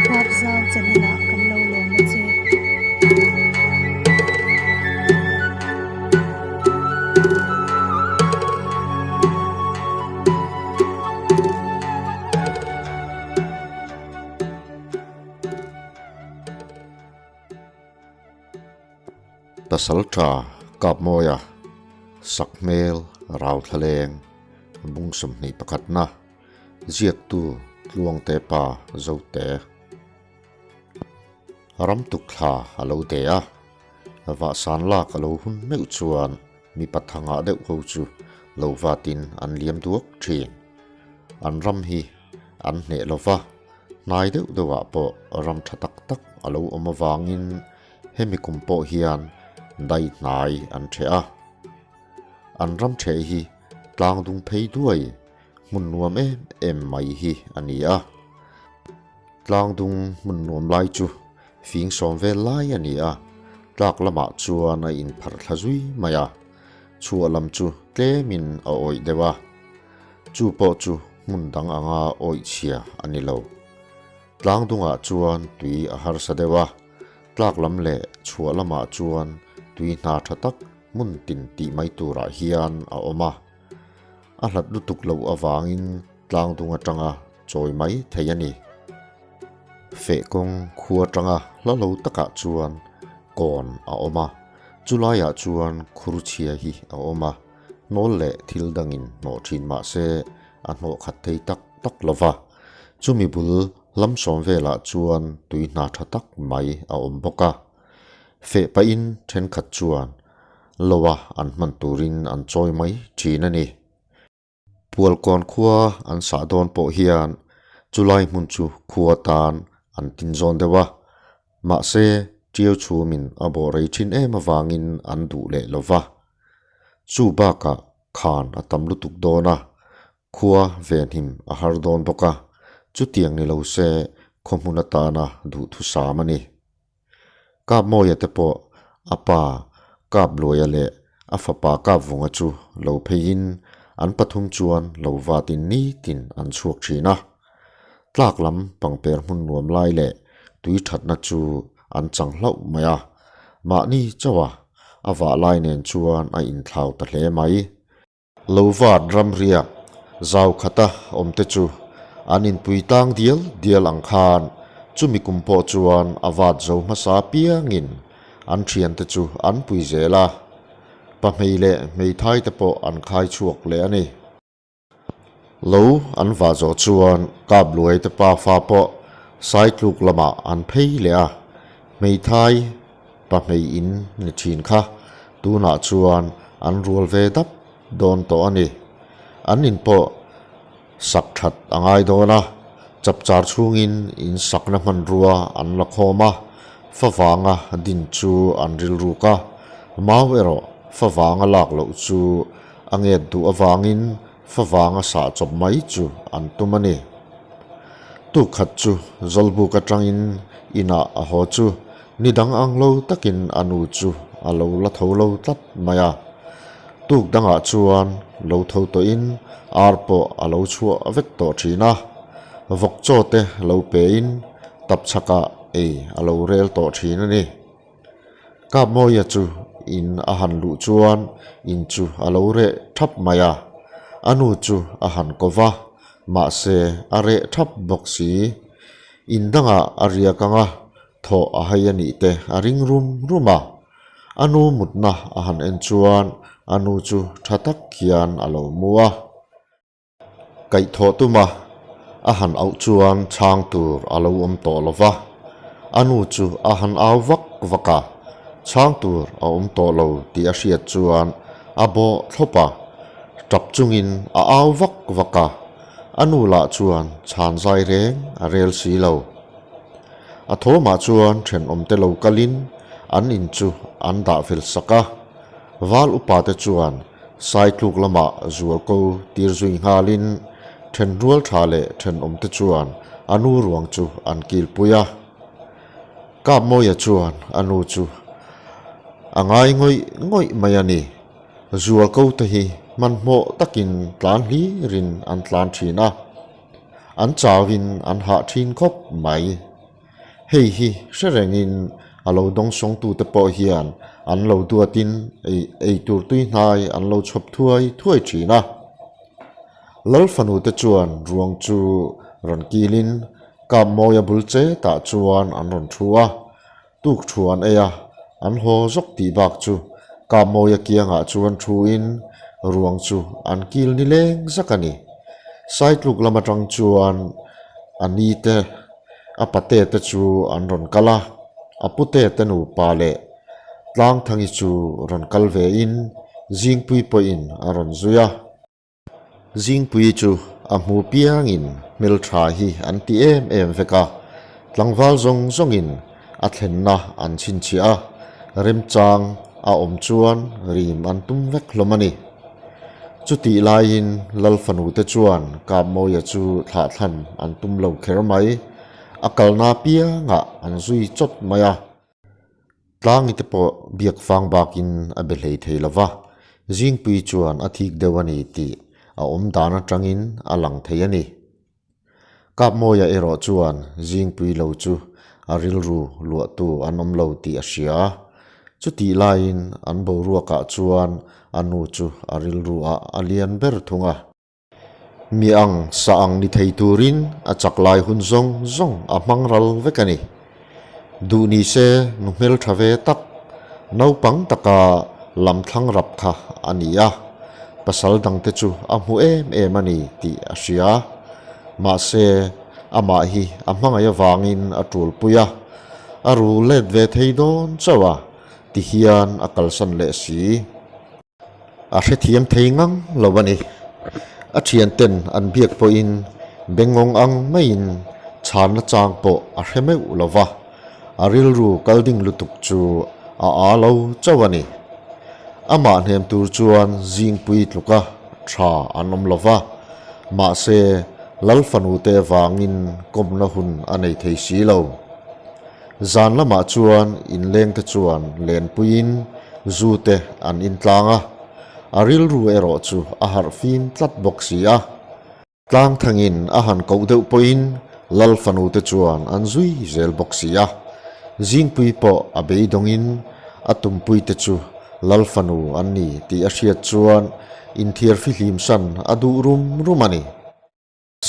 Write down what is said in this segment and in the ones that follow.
Huapzau channel ah kan lo lawm a che. Pasaltha Kapmawia Sakhmel Rauthaleng bung 21na Ziaktu Tluangte pa Zote Ram tukthla a lo de a, vahsan lak a lo hun meuh chuan mipa thangah deuh ho chu lo vatin an liam duak thin. An ram hi an hneh lo va, hnai deuh deuhah pawh ram tha tak tak a lo awm avangin hemi kum pawh hian dai hnai an ṭheh a. An ram ṭheh hi tlang dung phei duai hmun nuam em em mai hi a ni a. Tlang dung hmun nuam lai chu fing sawm vel lai a ni a, tlak lamah chuan a inpharh thla zui mai a, chhuah lam chu tlemin a awih deuh a. Chu pawh chu hmun dang anga awih chhia a ni lo. Tlang dungah chuan tui a harsa deuh a, tlak lam leh chhuah lamah chuan tui hna tha tak hmun tin tih mai turah hian a awm a. A hlat lutuk loh avangin tlang dung atanga chawi mai thei a ni. Feh kawng khua atanga hla lo takah chuan kawn a awm a, chulaiah chuan khur chhia hi a awm a, hnawl leh thil dangin hnawh thin mah se a hnawh khat thei tak tak lo va. Chumi bul lam sawm velah chuan tui hna tha tak mai a awm bawk a. Feh pahin thenkhat chuan loa an hman turin an chawi mai thin a ni. Pualkawn khua an sah dawn pawh hian chulai hmun chu khua tan an tin zawn deuh a, mahse ṭiau chhumin a bawh rei thin em avangin an duh leh lo va. Chu bakah khan a tam lutuk dawn a, Khua venhim a har dawn bawk a, chutiang ni lo se khaw hmun atana duhthusam a ni. Kapmawia te pawh a pa Kapluaia leh a fapa Kapvunga chu lo pheiin an pathum chuan lo vatin nitin an chhuak thin a. Tlak lam pangper hmun nuam lai leh tui thatna chu an chang hlauh mai a, mahni chauha a vah lai nen chuan a inthlau ta hle mai. Lo vat ramriak zau khata awmte chu an inpui tlang dial dial ang khan chumi kum pawh chuan a vat zo hmasa piangin an thiante chu an pui zel a, pahmei leh hmeithai te pawh an khai chhuak leh a ni. Lo an vah zawh chuan Kapluai te pafa pawh Saitluk lamah an phei leh a, hmeithai Pahmei in ni thin kha tunah chuan an rual ve dap dawn tawh a ni. An in pawh sak that a ngai dawn a, chapchar chhungin in sakna hmanrua an la khawm a, favanga din chu an rilruk a, mau erawh favanga lak loh chu a nget duh avangin favanga sah chawp mai chu an tum a ni. Tuk khat chu Zawlbuk atangin inah a haw chu ni dang ang lo takin a nu chu a lo la tho lo tlat mai a. Tuk dangah chuan lo tho tawhin ar pawh a lo chhuah vek tawh thin a, vawk chaw te lo pein tapchhakah ei a lo rel tawh thin a ni. Kapmawia chu in a han luh chuan in chu a lo reh thap mai a, a nu chu a han ko va, mahse a reh thap bawk si. In dangah a riak ang a, thawh a hai a nih te a ring rum rum a. A nu mutna a han en chuan a nu chu tha tak hian a lo mu a. Kaihthawh tuma a han auh chuan chhang tur a lo awm tawh lo va, a nu chu a han au vak vak a, chhang tur a awm tawh lo tih a hriat chuan a bawh thlawp a, tap chungin a au vak vak a, a nu lah chuan chhan zai reng a rel si lo. A thawmah chuan thenawmte lo kalin an in chu an dah fel sak a, val upate chuan Saitluk lamah zualko tir zui nghalin thenrual tha leh thenawmte chuan a nu ruang chu an kilpui a. Kapmawia chuan a nu chu a ngai ngawih ngawih mai a ni. Zualko te hi hmanhmawh takin tlan hlirin an tlan thin a, an chauhin an hah thin khawp mai. Hei hi hre rengin a lo dawngsawngtute pawh hian an lo duatin ei eitur tui hnai an lo chhawp thuai thuai thin a. Lal fanute chuan ruang chu rawn kilin Kapmawia bul che tah chuan an rawn thu a, tuk thu an ei a, an haw zawk tih bak chu Kapmawia kiangah chuan thuin ruang chu an kil ni leng zak a ni. Saitluk lam atang chuan a ni te, a pate te chu an rawn kal a, a pute te nupa leh Tlangthangi chu rawn kal vein Zingpui pawhin a rawn zui a. Zingpui chu a hmu piangin hmeltha hi an ti em em vek a, tlangval zawng zawngin a thlenna an chhinchhiah a, remchang a awm chuan rim an tum vek hlawm a ni. Chutih laiin Lal fanute chuan Kapmawia chu thlahthlan an tum lo kher mai, a kalna piangah an zui chawt mai a. Tlangi te pawh biak fang bakin a be hlei thei lo va, Zingpui chuan a thik deuh a ni tih a awm dan atangin a lang thei a ni. Kapmawia erawh chuan Zingpui lo chu a rilru luahtu an awm lo tih a hria. Chutih laiin an boruakah chuan a nu chu a rilru ah a lian ber thung a. Mi ang sa ang ni thei turin a chak lai hun zawng zawng a hmang ral vek a ni. Duh ni se nu hmeltha ve tak, naupang taka lam thlang rap kha a ni a, pasal dangte chu a hmu em em a ni tih a hria. Mahse, amah hi a hmangaih avangin a tulpui a, a ru let ve thei dawn chauh a, tihian a kalsan leh si. A hrethiam thei ngang lo a ni. A thianten an biak pawhin bengawng ang maiin chhanna chang pawh a hre meuh lo va, a rilru kal ding lutuk chu a aa lo chauh a ni. Amah hnem tur chuan zingpui tluka tha an awm lo va, mahse Lal fanute vangin kawmna hun a nei thei si lo. Zan lamah chuan inlengte chuan lenpuiin zu te an intlang a, a rilru erawh chu a harh fim tlat bawk si a. Tlang thangin a han koh deuh pawhin Lal fanute chuan an zui zel bawk si a. Zingpui pawh a beidawngin a tumpuite chu Lal fanu an ni tih a hriat chuan inthiar fihlim san a duh rum rum a ni.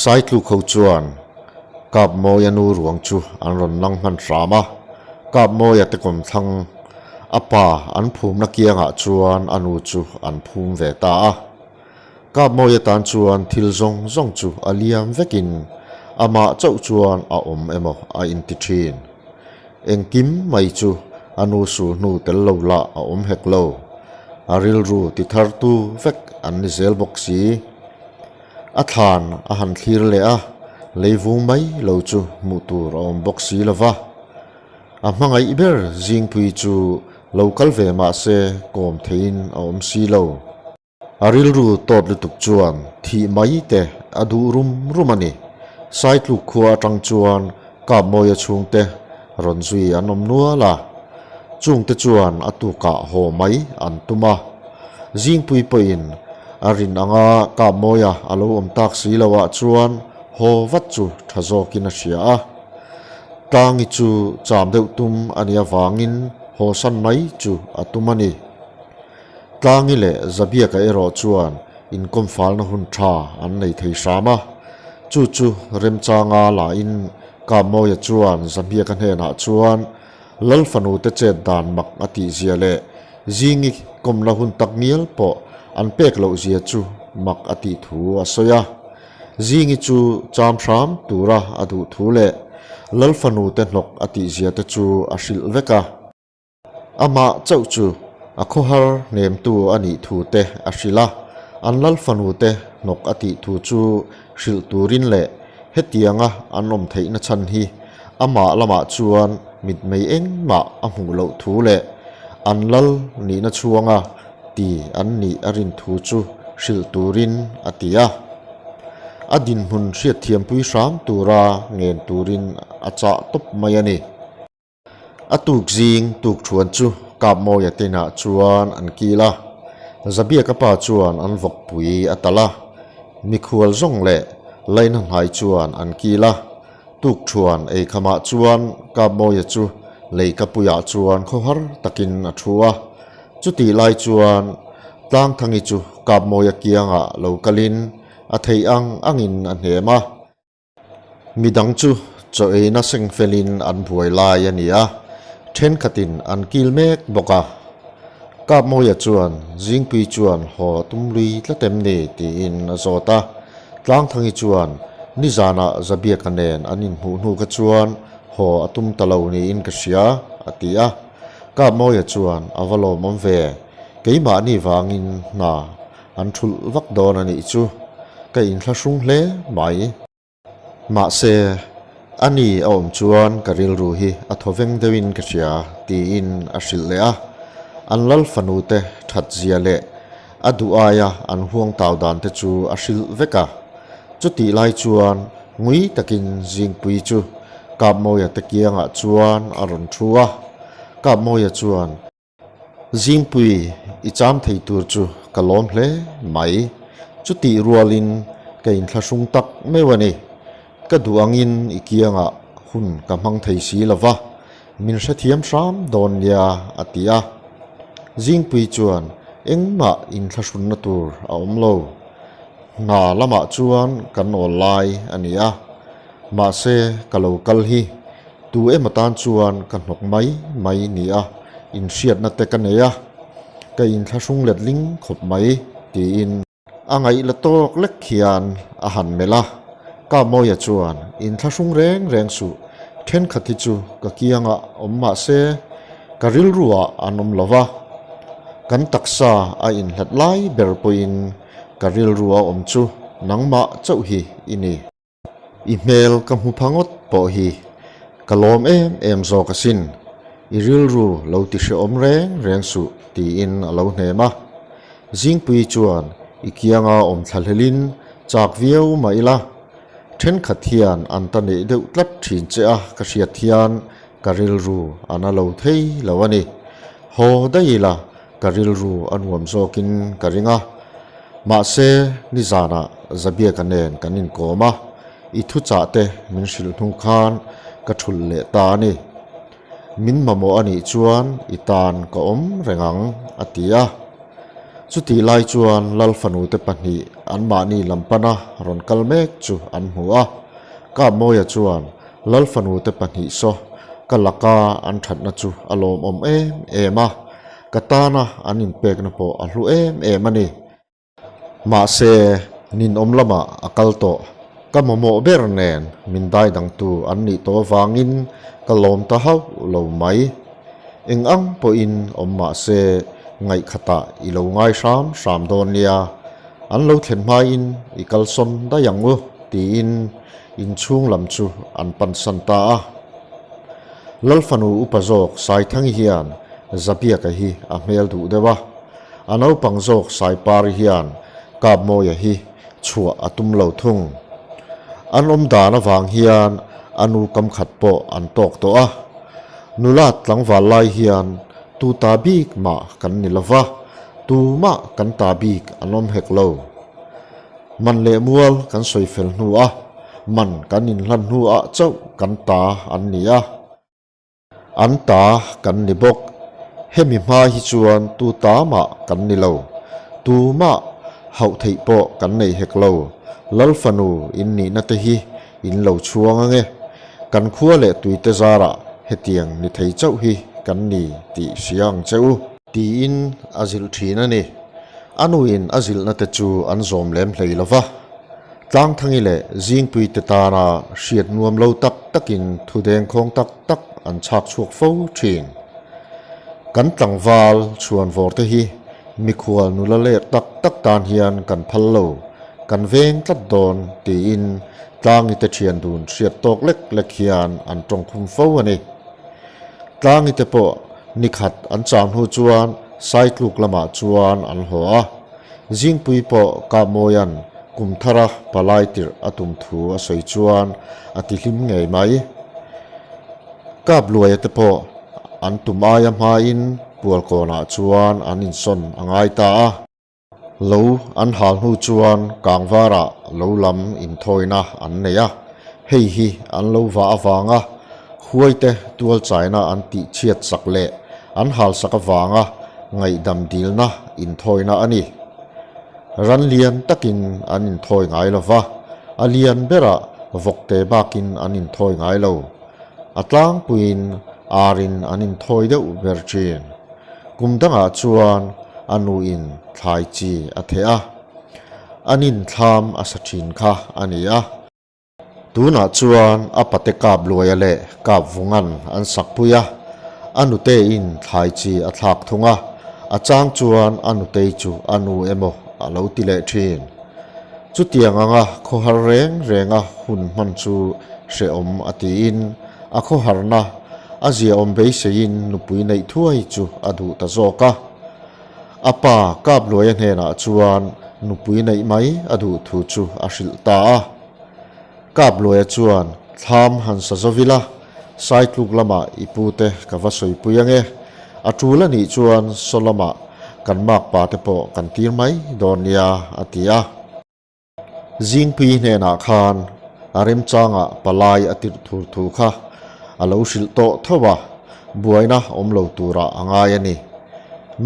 Saitluk ho chuan Kapmawia nu ruang chu an rawn lang hman hram a, Kapmawia te kawmthlang a pa an phumna kiangah chuan a nu chu an phum ve ta a. Kapmawia tan chuan thil zawng zawng chu a liam vekin amah chauh chuan a awm emaw a inti thin. Engkim mai chu a nu sul hnu tel lo lah a awm hek lo. A rilru ti thartu vek an ni zel bawk si. A thlan a han thlir leh a, leivung mai lo chu hmuh tur a awm bawk si lo va. A hmangaih ber Zingpui chu lo kal ve mah se kawm theiin a awm si lo. A rilru tawt lutuk chuan thih mai te a duh rum rum a ni. Saitluk khua atang chuan Kapmawia chhungte rawn zui an awm nual a, chungte chuan a tukah haw mai an tum a. Zingpui pawhin a rin anga Kapmawia a lo awm tak si loah chuan haw vat chu tha zawkin a hria a. Tlangi chu cham deuh tum a nih avangin haw san mai chu a tum a ni. Tlangi leh Zabiaka erawh chuan inkawmfalna hun tha an nei thei hram a, chu chu remchanga lahin Kapmawia chuan Zabiaka hnenah chuan Lal fanute chet dan mak a tihzia leh Zingi kawmna hun tak ngial pawh an pek loh zia chu mak a tih thu a sawi a. Zingi chu cham hram tura a duh thu leh Lal fanute hnawk a tihzia te chu a hrilh vek a. Amah chauh chu a khawhar hnemtu a nih thu te a hrilh a, an lal fanu te hnawk a tih thu chu hrilh turin leh hetianga an awm theihna chhan hi amah lamah chuan mitmei engmah a hmuh loh thu leh an lal nihna chhuanga ti an nih a rin thu chu hrilh turin a ti a. A dinhmun hriatthiampui hram tura ngen turin a chah tawp mai a ni. A tuk zing tuk thuan chu Kapmawia te inah chuan an kil a, Zabiaka pa chuan an vawkpui a talh a, mikhual zawng leh laina hnai chuan an kil a. Tukṭhuan ei khamah chuan Kapmawia chu leikapuiah chuan khawhar takin a thu a. Chutih lai chuan Tlangthangi chu Kapmawia kiangah lo kalin a theih ang angin a hnem a. Midang chu chaw eina seng felin an buai lai a ni a, thenkhatin an kil mek bawk a. Kapmawia chuan Zingpui chuan haw tum lui tlat em ni tiin a zawt a. Tlangthangi chuan nizanah Zabiaka nen an inhmuh hnu kha chuan haw a tum ta lo niin ka hria a ti a. Kapmawia chuan a va lawmawm ve, keimahni vangin hna an thulh vak dawn a nih chu ka inthlahrung hle mai. Mahse, a ni a awm chuan ka rilru hi a thaw veng deuhin ka hria tiin a hrilh leh a. An lal fanu te that zia leh a duh aia an huang tau dan te chu a hrilh vek a. Chutih lai chuan ngui takin Zingpui chu Kapmawia te kiangah chuan a rawn thu a. Kapmawia chuan. Zingpui i cham thei tur chu ka lawm hle mai. Chutih rualin ka inthlahrung tak meuh a ni. Ka duh angin i kiangah hun ka hmang thei si lo va, min hrethiam hram dawn nia a ti a. Zingpui chuan engmah inthlahrunna tur a awm lo. Hna lamah chuan kan awl lai a ni a, mahse ka lo kal hi Tu emaw tan chuan ka hnawk mai mai nia inhriatna te ka nei a, ka inthlahrung letling khawp mai tiin a ngaih la tawk lek hian a han melh a. Kamawia chuan inthlahrung reng reng suh, thenkhat hi chu ka kiangah awm mah se ka rilruah an awm lo va, kan taksa a inhlat lai ber pawhin ka rilrua awm chu nangmah chauh hi i ni. I hmel ka hmu pha ngawt pawh hi ka lawm em em zawk asin, i rilru lo ti hrehawm reng reng suh tiin a lo hnem a. Zingpui chuan i kianga awm thla hlelin chak viau mah ila, thenkhat hian an ta neih deuh tlat thin che a ka hriat hian ka rilru a na lo thei lo a ni. Haw daih ila Ka rilru a nuam zawkin ka ring a, mahse nizanah Zabiaka nen kan inkawm a, i thuchah te min hrilh hnu khan ka thulh leh ta a ni. Min mamawh a nih chuan i tan ka awm reng ang, a ti a. Chutih lai chuan Lal fanute pahnih anmahni lam pana rawn kal mek chu an hmu a, Kapmawia chuan Lal fanute pahnih saw ka laka an thatna chu a lawmawm em em a, ka tana an inpekna pawh a hlu em em a ni. Mahse, ninawm lamah a kal tawh. Ka mamawh ber nen min dai dangtu an nih tawh avangin ka lawm ta hauh lo mai. Eng ang pawhin awm mah se ngaihkhatah i lo ngai hram hram dawn nia, an lo thlen hmain i kalsawn daih ang u tiin Inchhung lam chu an pansan ta a. Lal fanu upa zawk Saithangi hian Zabiaka hi a hmel duh deuh a. A naupang zawk Saipari hian Kapmawia hi chhuah a tum lo thung. An awm dan avang hian a nu kam khat pawh an tawk tawh a. Nula tlangval lai hian tu ta bik mah kan ni lo va, tumah kan ta bik an awm hek lo. Man leh mual kan sawi fel hnu a, man kan inhlan hnu ah chauh kan ta an ni a. An ta kan ni bawk. Hemi hma hi chuan tu ta mah kan ni lo. Tu mah hauh theih pawh kan nei hek lo. Lal fanu in nihna te hi in lo chhuang ange. Kan khua leh tuite zarah hetiang ni thei chauh hi kan ni tih hria ang che u. Tiin a zilh thin a ni. A nuin a zilhna te chu an zawm lem hlei lo va. Tlangthangi leh Zingpui te tana hriat nuam lo tak takin thu dengkhawng tak tak an chhak chhuak fo thin. Kan tlangval chhuanvawr te hi mikhual nula leh tak tak tan hian kan phal lo, kan veng tlat dawn tiin Tlangi te thian dun hriat tawk lek lek hian an tawngkhum fo a ni. Tlangi te pawh nikhat an chang hnu chuan Saitluk lamah chuan an haw a. Zingpui pawh Kapmawia'n kum thara palai tirh a tum thu a sawi chuan a ti hlim ngei mai. Kapluaia te pawh an tum aia hmain Pualkawnah chuan an insawn a ngai ta a. Lo an hal hnu chuan Kangvarah lo lam inthawina an nei a. Hei hi an lo vah avanga huaite tualchaina an tihchhiat sak leh an halsak avanga ngaihdam dilna inthawina a ni. Ran lian takin an inthawi ngai lo va, a lian berah vawkte bakin an inthawi ngai lo. A tlangpuiin arin an inthawi deuh ber thin. Kum dangah chuan a nuin thlai chi a theh a, a ninthlam a sa thin kha a ni a. Tunah chuan a pate kap luaia leh kap vungan an sakpui a, a nutein thlai chi a thlak thung a, a chang chuan a nutei chu a nu emaw a lo ti leh thin. Chutiang anga khawhar reng renga hun hman chu hrehawm a tiin a khawharna a ziaawm beiseiin nupui neih thuai chu a duh ta zawk a. A pa kap luaia hnenah chuan nupui neih mai a duh thu chu a hrilh ta a. Kapluaia chuan thlam han sa zo ila, Saitluk lamah i pute ka va sawipui ange, a tul a nih chuan saw lamah kan makpa te pawh kan tir mai dawn nia a ti a. Zingpui hnenah khan a remchangah palai a tirh thur thu kha a lo hrilh tawh tho a, buaina awm lo turah a ngai a ni.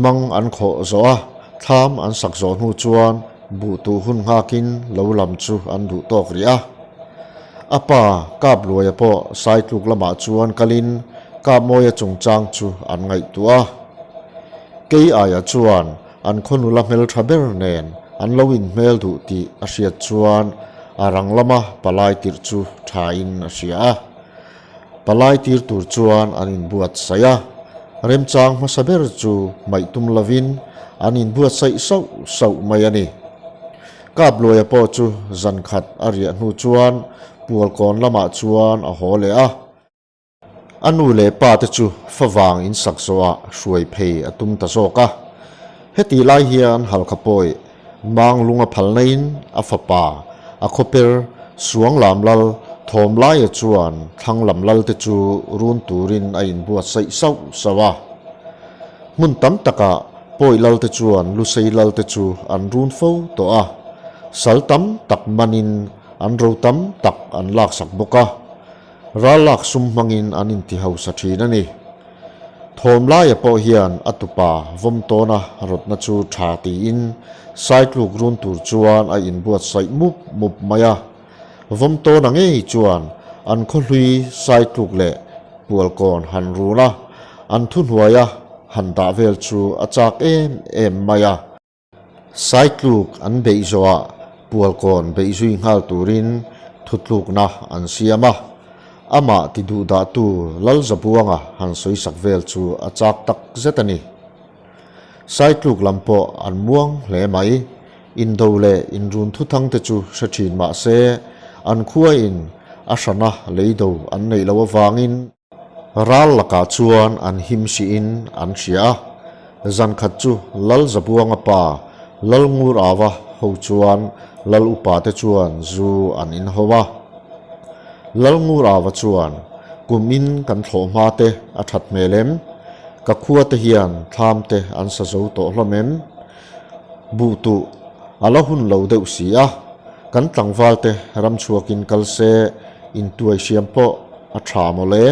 Mang an khawh zawh a, thlam an sak zawh hnu chuan Buh tuh hun nghakin lo lam chu an duh tawk rih a. A pa Kapluaia pawh Saitluk lamah chuan kalin Kapmawia chungchang chu an ngaihtuah a. Kei aia chuan an khaw nula hmeltha ber nen an lo inhmel duh tih a hriat chuan a rang lama palai tirh chu thain a hria a. Palai tir tur chuan an inbuatsaih a, remchang hmasa ber chu hmaih tum lovin an inbuatsaih sauh sauh mai a ni. Kapluaia pawh chu zan khat a riah hnu chuan Pualkawn lamah chuan a haw leh a. A nu leh pa te chu favang insak zawhah hruai phei a tum ta zawk a. Hetih lai hian Halkha pawi Mang lung a phal naiin a fapa a khawper Suanglam lal Thawmlaia chuan thlanglam lal te chu run turin a inbuatsaih sauh sauh a. Hmun tam takah pawi lal te chuan Lusei lal te chu an run fo tawh a, sal tam tak manin an ro tam tak an laksak bawk a, ral lak sum hmangin an inti hausa thin a ni. Thawmlaia pawh hian a tupa vawm tawna rawtna chu tha tiin Saitluk run tur chuan a inbuatsaih mup mup mai a. Vawm tawna ngei chuan an khawhlui Saitluk leh Pualkawn han run a, an thuhnuaia han dah vel chu a chak em em mai a. Saitluk an beih zawhah Pualkawn beih zui nghal turin thutlukna an siam a, amah ti duhdahtu Lalzabuanga han sawisak vel chu a chak tak zet a ni. Saitluk lam pawh an muang hle mai, indo leh inrun thuthang te chu hre thin mah se an khuain a hrana leido an neih loh avangin, Ral lakah chuan an him sihin an hria a, zan khat chu Lal Zabuanga pa Lal Ngur Ava ho chuan Lal upa te chuan zu an in ho a. Lal Ngur Ava chuan, Kum in kan thlawh hma te a that hmel em? Ka khua te hian thlam te an sa zo tawh hlawm em? Buh tuh a la hun lo deuh si a, kan tlangval te ram chhuakin kal se intuai hriam pawh a tha mawle.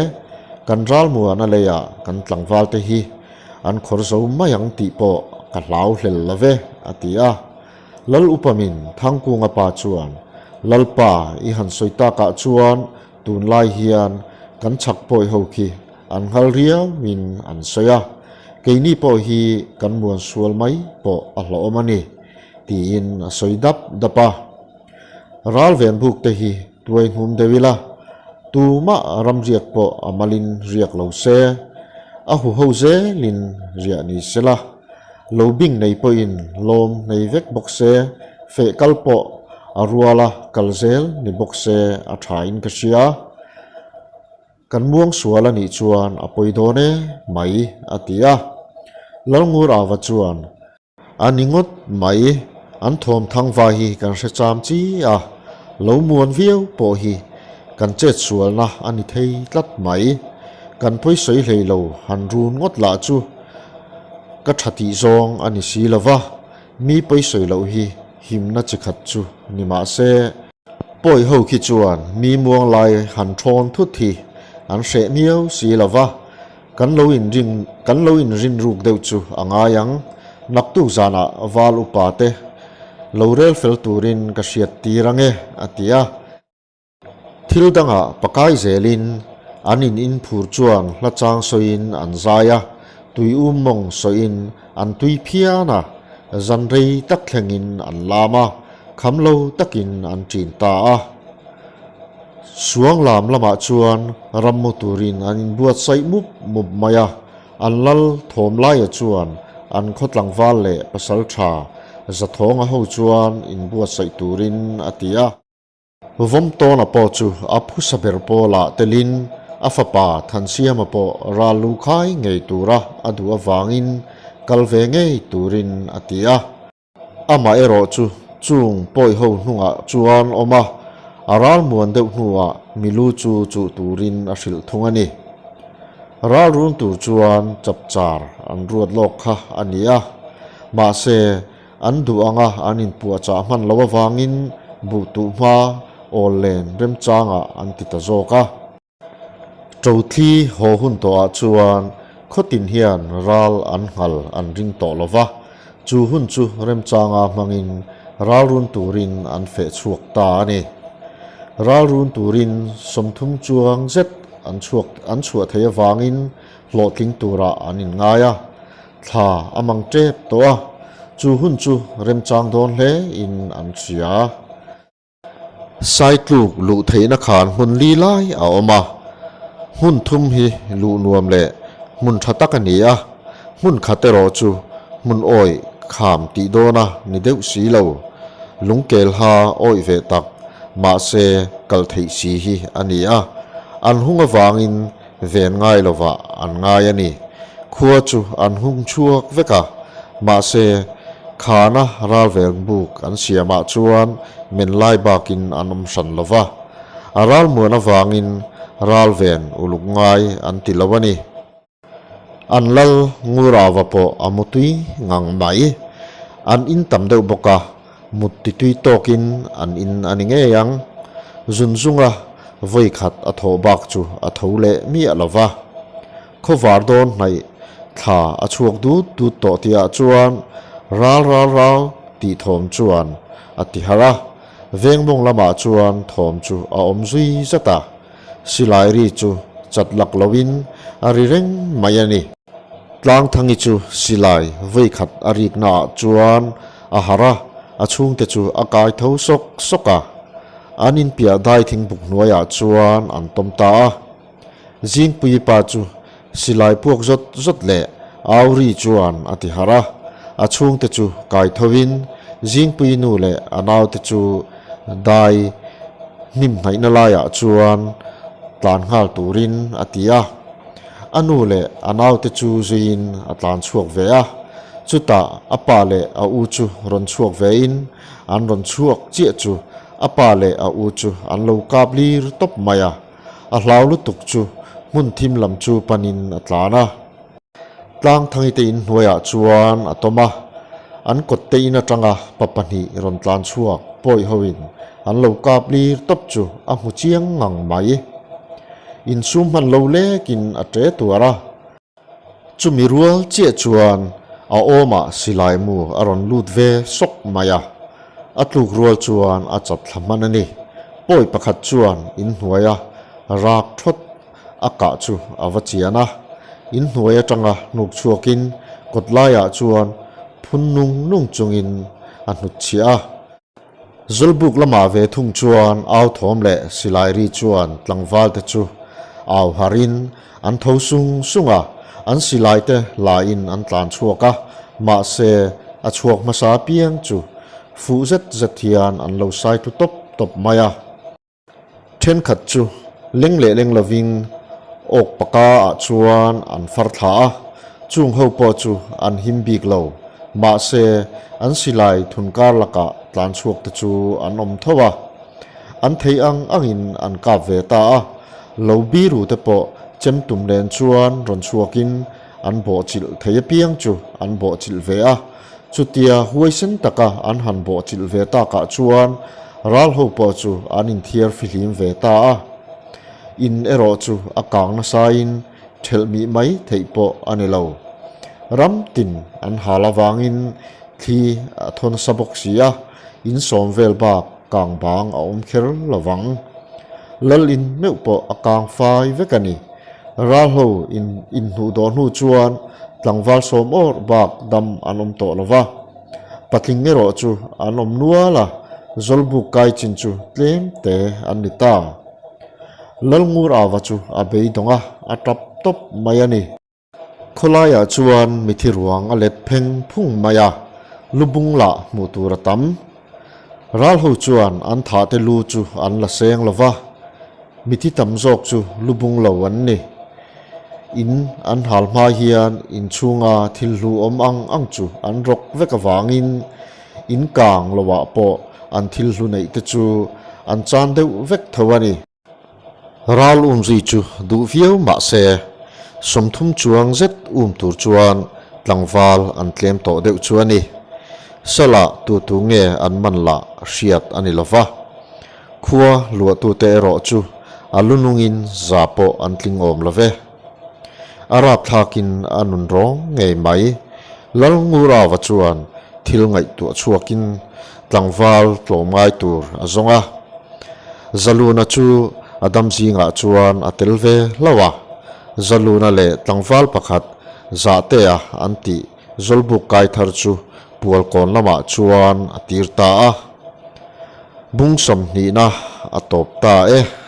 Kan ralmuan a leiah kan tlangval te hi an khawr zo mai ang tih pawh ka hlau hlel lo ve, a ti a. Lal upamin Thangkunga pa chuan, Lalpa i han sawi takah chuan Tunlai hian kan chhak pawi ho khi an nghal riauin an sawi a, keini pawh hi kan muan sual mai pawh a hlauhawm a ni, tiin a sawi dap dap a. Ral ven buk te hi tuai hnum deuh ila, tumah ram riak pawh a malin riak lo se, a huho zelin riah ni sela, Lo bing nei pawhin lawm nei vek bawk se, feh kal pawh a ruala kal zel ni bawk se a thain ka hria. Kan muang sual a nih chuan a pawi dawn e mai a ti a. Lalngur Ava chuan, A ni ngawt mai, an thawm thangva hi kan hre cham chi a, lo muan viau pawh hi kan chet sualna a ni thei tlat mai. Kan pawi sawi hlei lo han run ngawt lah chu Ka tha tih zawng a ni si lo va, mi pawisawi loh hi himna chi khat chu ni mah se. Pawi ho khi chuan mi muang lai han thawn thut hi an hreh miau si lo va, kan lo inrin kan lo inrin ruk deuh chu a ngai ang. Naktuk zanah val upa te lo rel fel turin ka hriat tir ange, a ti a. Thil dangah pakai zelin an in inphur chuan hla chang sawiin an zai a, tui um mawng sawiin an tui phian a, zan rei tak thlengin an lam a, kham lo takin an ṭin ta a. Suang lam lamah chuan rammu turin an inbuatsaih mup mup mai a, an lal thawm laia chuan an khaw tlangval leh pasalṭha Zathawnga ho chuan inbuatsaih turin a ti a. Vawmtawna pawh chu a phusa ber pawlah telin a fapa Thansiama pawh ral lu khai ngei tura a duh avangin kal ve ngei turin a ti a. Amah erawh chu chung pawiho hnungah chuan awm a, a ral muan deuh hnuah milu chu chuh turin a hrilh thung a ni. Ral run tur chuan chapchar an ruat lawk kha a ni a, mahse, An duh anga an inpuahchah hman loh avangin buh tuh hma awl len remchangah an ti ta zawk a. Ṭothli haw hun tawhah chuan khawtin hian ral an nghal an ring tawh lo va, chu hun chu remchanga hmangin ral run turin an feh chhuak ta a ni. Ral run turin 30 chuang zet an chhuak an chhuah theih avangin hlawhtling turah an inngai a. Thla a mang tep tawh a, chu hun chu remchang dawn hle in an hria. Saitluk luh theihna khan hmun li lai a awm a, hmun thum hi luh nuam leh hmun tha tak a ni a, hmun khat erawh chu hmun awih kham tih dawna ni deuh si lo, lungkel ha awih ve tak mahse kal theih si hi a ni a, an hung avangin Ven ngai lovah an ngai a ni. Khua chu an hung chhuak vek a, mahse, khana ralvel buk an siamah chuan men lai bakin an awm hran lo va. A ralmuan avangin ralven uluk ngai an ti lo a ni. An lal Ngurava pawh a mutui ngang mai. An in tam deuh bawk a, Mut titui tawkin an in a ni ngei ang. Zunzunga vawi khat a thawh bak chu a tho leh miah lo va. Khawvar dawn hnaih thla a chhuak dut dut tawh tihah chuan ral ral ral tih thawm chuan a ti harh a. Vengmawng lamah chuan thawm chu a awm zui zat a. Silai ri chu chat lak loin a ri reng mai a ni. Tlangthangi chu silai vawi khat a riknaah chuan a harh a, a chhungte chu a kai tho sawk sawk a. An inpiah dai thingbuk hnuaiah chuan an tawm ta a. Zingpui pa chu silai puak zawt zawt leh au ri chuan a ti harh a, a chhungte chu kai thovin Zingpui nu leh a naute chu dai hnim hnaihna laiah chuan tlan nghal turin a ti a. A nu leh a naute chu zuiin a tlan chhuak ve a, chutah a pa leh a u chu rawn chhuak vein an rawn chhuak chiah chu a pa leh a u chu an lo kap lir tawp mai a, a hlau lutuk chu hmun thim lam chu panin a tlan a. Tlangthangi te inhnuaiah chuan a tawm a, an kawt te in atanga pa pahnih rawn tlan chhuak pawi hoin an lo kap lir tawp chu a hmu chiang ngang mai. Insum hman lo lekin a ṭe tuar a. Chumi rual chiah chuan a awmah silai mu a rawn lut ve sawk mai a, a tluk rual chuan a chat thla hman a ni. Pawi pakhat chuan inhnuaia rak thawt a kah chu a va chian a, inhnuai atanga hnuk chhuakin kawt laiah chuan phun nung nung chungin a hnutchhiah a. Zawlbuk lamah ve thung chuan au thawm leh silai ri chuan tlangval te chu au harin an tho sung sung a, an silai te lain an tlan chhuak a, mahse a chhuak hmasa apiang chu fuh zet zet hian an lo sai tlu tawp tawp mai a. Thenkhat chu leng leh leng lovin awk paka ah chuan an far thla a, chung ho pawh chu an him bik lo. Mahse, an silai thun kar lakah tlan chhuak te chu an awm tho a. An thei ang angin an kap ve ta a, lo biru te pawh chem tum nen chuan rawn chhuakin an bawhchilh thei apiang chu an bawhchilh ve a. Chutia huaisen taka an han bawhchilh ve takah chuan Ral ho pawh chu an inthiar fihlim ve ta a. In erawh chu a kang nasain thelh mih mai theih pawh a ni lo. Ram tin an hal avangin thli a thaw nasa bawk si a, in sawm vel bak kang bang a awm kher lo vang. Lal in meuh pawh a kang fai vek a ni. Ral ho in inhnuh dawh hnu chuan tlangval sawm awrh bak dam an awm tawh lo va. Patling erawh chu an awm nual a, Zawlbuk kai chin chu tlem te an ni ta. Lalngur Ava chu a beidawng a, a tap tawp mai a ni. Khawlaiah chuan mithi ruang a let pheng phung mai a, lubung lah hmuh tur a tam. Ral ho chuan an thah te lu chu an la seng lo va, mithi tam zawk chu lubung lo an ni. In an hal hma hian inchhunga thil hlu awm ang ang chu an rawk vek avangin in kang loah pawh an thil hlu neih te chu an chan deuh vek tho a ni. Ral umzui chu duh viau mah se, 30 chuang zet um tur chuan tlangval an tlem tawh deuh chu a ni. Salah tu tu nge an man lah hriat a ni lo va. Khua luahtute erawh chu a lunungin za pawh an tling awm lo ve. A rapthlakin a nun rawng ngei mai. Lalngurava chuan thil ngaihtuah chhuakin tlangval tlawm ngai tur a zawng a. Zaluna chu a dam zingah chuan a tel ve hlauh a. Zaluna leh tlangval pakhat Zahtea an tih Zawlbuk kai thar chu Pualkawn lamah chuan a tir ta a. Bung sawmhnihna a tawp ta e.